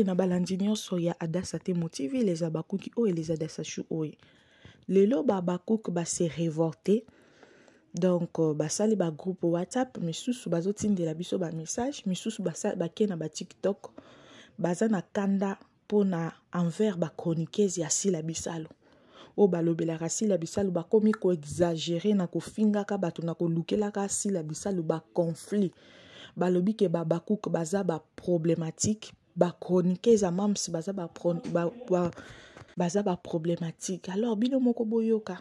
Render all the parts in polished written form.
Mbote na balandi nyonso ya Adassa Temo TV, les Habacuc oyo les Adassa Chou oyo. Lelo ba Habacuc ba se révolter. Donc euh, basali ba groupe WhatsApp misusu bazotindela biso ba message, misusu bake na ba TikTok baza na kanda pona envers ba chroniqueuse ya Sila Bisalu. Oyo balobelaka Sila Bisalu bakomi ko exagérer na kofingaka bato na kolukelaka Sila Bisalu ba conflit. Balobi ke ba Habacuc baza ba problématique, ba chroniqueuse ya Mams baza ba, ba, ba, baza ba problématique. Alors bino moko boyoka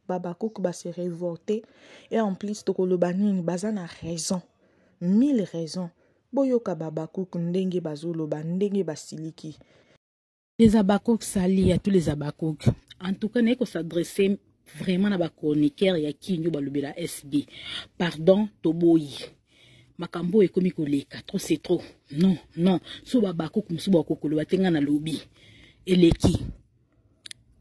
ba Habacuc ba se révolter et en plus tokoloba nini baza na raison. Mille raisons. Boyoka ba Habacuc ndenge bazoloba ndenge basiliki. Les Habacuc sali à tous les Habacuc. En tout cas, naye s'adresser vraiment na ba chroniqueur ya Kinyo balobela SB. Pardon, toboyi. Makambo ekomi koleka, trop c'est trop. Non, non. So ba Habacuc musu ba kokoloba te nga na lobi. Eleki.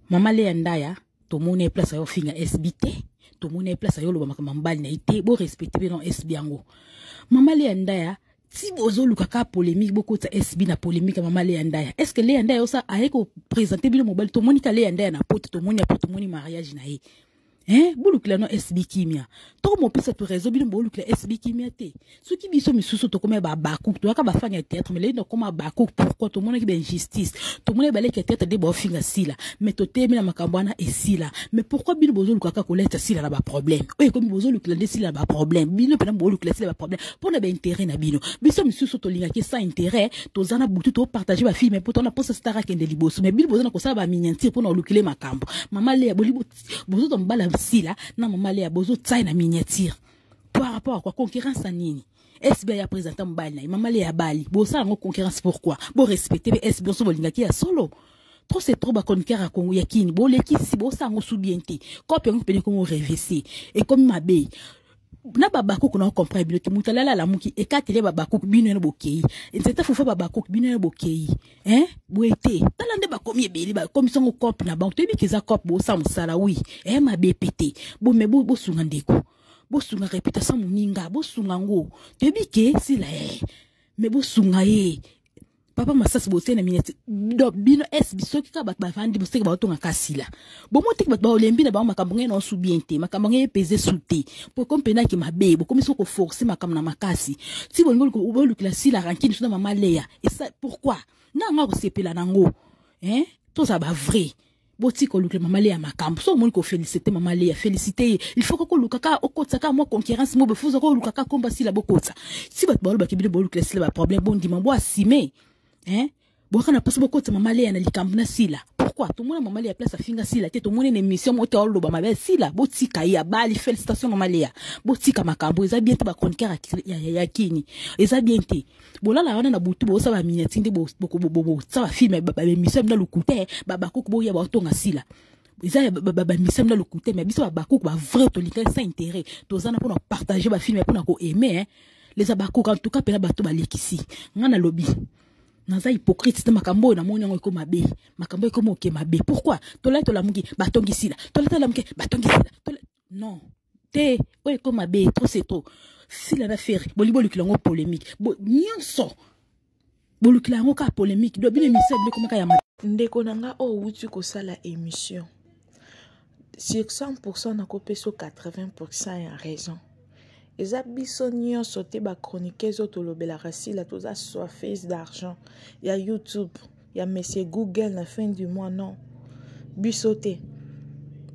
Mama Lea Ndaya, tomoni ye place ayo finga SB te. Tomoni ye place ayo loba makambo mobali na ye te. Bo respecter be non SB yango. Mama Lea Ndaya, ti bozoluka ka polémique bokotisa SB na polémique ya mama Lea Ndaya. Est-ce que Lea Ndaya osa aye ko présenter bino mobali tomoni ka Lea Ndaya na poto tomoni après tomoni mariage na ye. Hein, bolukila no SB kimia. To mopesa to réseau bino bolukila SB kimia te. Soki biso misusu tokoma ba Habacuc, toyaka ba fan ya théâtre mais lelo tokoma Habacuc pourquoi tomonaki ba injustice. Tomonaki ba leki ya théâtre de ba finga sila. Mais totemi na makambo wana esila. Mais pourquoi bino bozoluka kaka koleta sila na ba problème? Oyo ekomi bozolukila nde sila na ba problème. Bino pena bolukila sila ba problème pona ba intérêt na bino. Biso misusu tolingaki sans intérêt, tozana butu to partager ba film po tona posa star akende liboso. Mais bino bozana kosala ba miniature pona olukile makambo. Mama Lea boli bozo mbala sila na mama Lea bozo tsai na miniature. Par rapport à quoi concurrence à nini? SB ya présentant mobali na ye mama Lea bali bosala yango concurrence pourquoi? Bo respecter be SB so bolingaki ya solo. Trop c'est trop ba chroniqueur ya Congo ya kini bolekisi bosala yango sous bien te. Kope yango pene kongo revese et comme mabe na babakuku na comprendre bino te mutu alala alamuki ekatele babakuku bino yana bokei nzete fufa babakuku bino yana bokei hein boye te tala nde bakomi ebele bakomi songo cope na bango toyebi ke eza cope bosala mosala wi eh mabe pe te bome bosunga ndeko bosunga réputation moninga bosunga ngo toyebi ke sila eh me bosunga ye papa masasi botie na mineti do bino es bisoki kaka bato bavandi boseki baotonga kasila bomoteki bato baolembi na bango makambo ngai naosu bien te makambo ngai epese su te po ekomi mpenaki mabe bokomi soki koforce makambo na makasi ti bolingi bolukila sila rankine so na mama Lea esa pourquoi na nga kosepela nango hein tozala ba vrai botika kolukela mama Lea makambo so omoni kofélicité mama Lea félicité ye il faut koluka kaka okotisa kaka mwa concurrence mo bofuza koluka kaka komba sila bokotisa si bato balobaki bino bolukela sila baproblème bondima bo asime hein boyaka na mposa bokotisa mama Lea na likambo na sila pourquoi tomona mama Lea place afinga sila te tomoni na émission moko te oloba mabe sila botika ye abali félicitation mama Lea botika makambo eza bien te bachroniqueur ya kini eza bien te bolala wana na butu bosala ba miniature nde bosala film ba émission na lokuta babakuku boya baotonga sila eza ba émission na lokuta mais biso babakuku ba vrai tolinga sans intérêt toza na mpona partager ba film mpona koaimer les abakuku en tout cas mpena bato balekisi nga nalobi naza hypocrite te makambo oyo namoni yango ekoma mabe makambo ekoma oke mabe pourquoi tolai tolamuki batongi sila tolai tolamuki batongi sila non te oyo ekoma mabe trop c'est trop sila na Ferre boli bolukila yango polémique nyonso bolukila yango kaka polémique do bino émission bino ekomaka ya ndeko na nga oyo owuti kosala émission sur 100% nakopesa 80% ya raison eza biso nyonso te ba chroniqueuse oyo tolobelaka sila toza soifeuse d'argent ya YouTube ya monsieur Google na fin du mois non biso te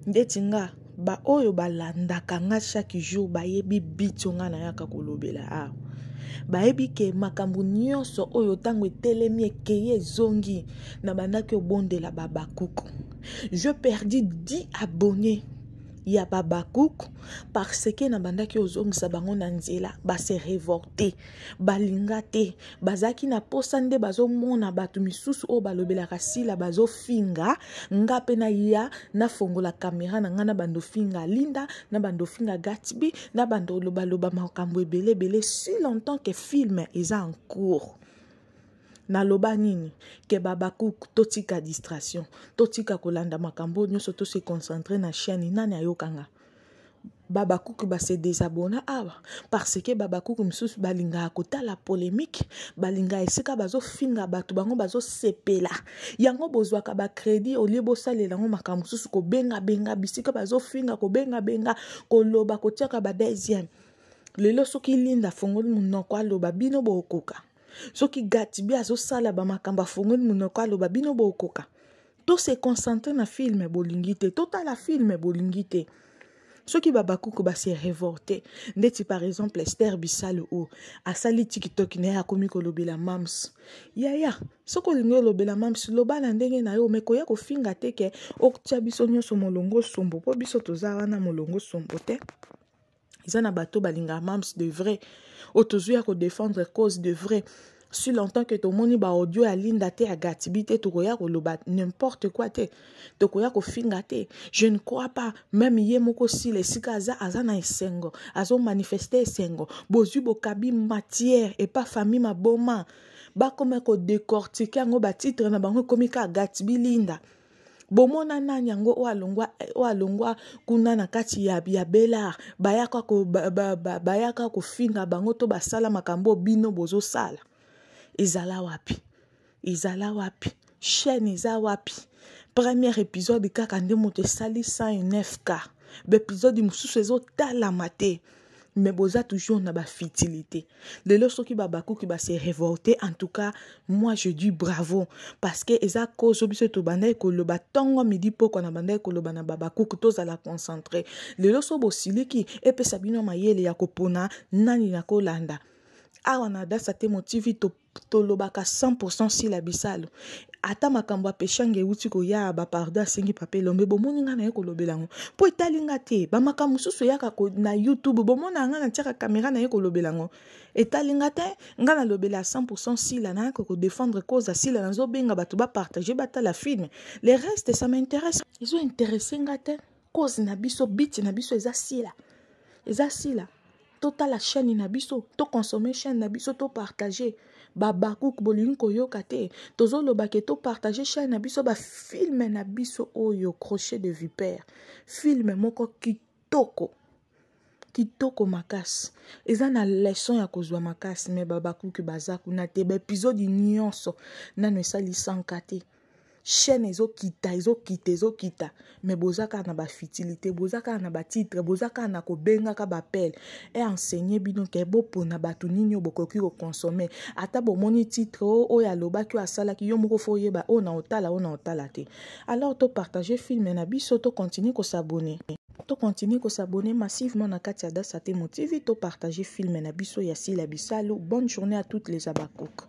ndeti nga ba oyo balandaka nga chaque jour bayebi bitio nga nayaka kolobela awa bayebi ke makambo nyonso oyo ntango etelemi ekei ezongi na bandaki obondela babakuku je perdi 10 abonnés ya babakuku parce que na bandaki ozongisa bango na nzela base révolté balinga te bazalaki na posa nde bazomona bato misusu oyo balobelaka sila bazofinga nga mpe naya nafongola kamera na nga na bando finga Linda na bando finga Gatsby na bando lobaloba makambo ebele ebele si longtemps que film eza en cours naloba nini ke babakuku totika distraction totika kolanda makambo nyonso tose concentre na chaîne nani ayokanga. Babakuku ba se desabonna awa parce que babakuku misusu balingaka kotala polemique, balingaka esika bazofinga bato, bango bazosepela yango. Bozwaka bacrédit olie bosalela yango makambo mosusu, kobengabenga bisika bazofinga, kobengabenga, koloba, kotiaka ba deuxième. Lelo soki Linda afongoli monoko aloba, bino bokoka? Soki Gatibi azosala bamakambo, afongoli monoko aloba, bino bokoka? To se concentre na film, bolingi te. Totala film, bolingi te. Soki babakuku base révolté, ndeti par exemple Esther Bisalo oyo asali TikTok na ye, akomi kolobela mams. Yaya, soki olingi olobela mams, loba na ndenge na yo, me koya kofinga te ke otia biso nyonso molongo sombo, mpo biso toza wana molongo sombo te. Eza na bato balingaka mams de vrai, oyo tozwi ya kodéfendre cause de vrai. Si longtemps que tomoni baaudio ya Linda te, ya Gatibi te, tokoya koloba n'importe quoi te, tokoya kofinga te. Je ne crois pas. Même ye moko sila, esika aza, aza na esengo, azomanifeste esengo. Bozwi, bokabi matière epa famille maboma, bakoma kodécortiquer yango, batitre na bango ekomi kaka Gatibi, Linda. Bomona nani yango oyo alongwa kuna na kati ya Belar, bayaka ko, ba, ba, ba, bayaka kofinga bango to basala makambo bino bozosala? Ezala wapi? Ezala wapi? Chaîne eza wapi? Premier épisode kaka nde moto esali 109K, baépisode mosusu ezotalama te, mais boza toujours na bafutilité. Lelo soki babakuki base révolté, en tout cas moi je dis bravo, parce que eza cause biso tobandaki koloba ntongo, midi, pokwa na bandaki koloba na babakuki tozala concentré. Lelo so bosiliki, epesa bino mayele ya kopona nani na kolanda. Awa na Dasa Temo TV, tolobaka 100% Sila Bisalo. Ata makambo apeshange euti koya, bapardon asengi Papa Elombe, bomoni ngai naye kolobela yango mpo etali nga te. Bamakambo mosusu eyaka na YouTube, bomona nga natiaka caméra, naye kolobela yango, etali nga te. Nga nalobela 100% Sila, nayaka kodéfendre cause ya Sila, nazobenga bato bapartage, batala film. Le reste, ça m'intéresse, ezointéresse nga te. Cause na biso, but na biso eza Sila, eza Sila. Totala chaîne na biso, toconsommer chaîne na biso, topartage. Babakuku bolingi koyoka te. Tozoloba ke topartage chaîne na biso, bafilm na biso oyo Crochet de vipère, film moko kitoko, kitoko makasi, eza na leçon ya kozwa makasi. Me babakuki baza kuna te. Baépisode nyonso nano esali 100K te. Chaîne ezokita, ezokita, ezokita, me boza kaka na bafutilité, boza kaka na batitre, boza kaka na kobengaka bapele. E enseigner bino ke bopona bato nini oyo bokoki koconsommer. Ata bomoni titre oyo alobaki, oyo asalaki, yo moko fo oyeba oyo na otala, oyo na otala te. Alors topartage film na biso, tocontinue kos'abonner, tocontinue kos'abonner massivement na kati ya Dasa Temo TV, topartage film na biso ya Sila Bisalu. Bonne journée à toutes les abakouk.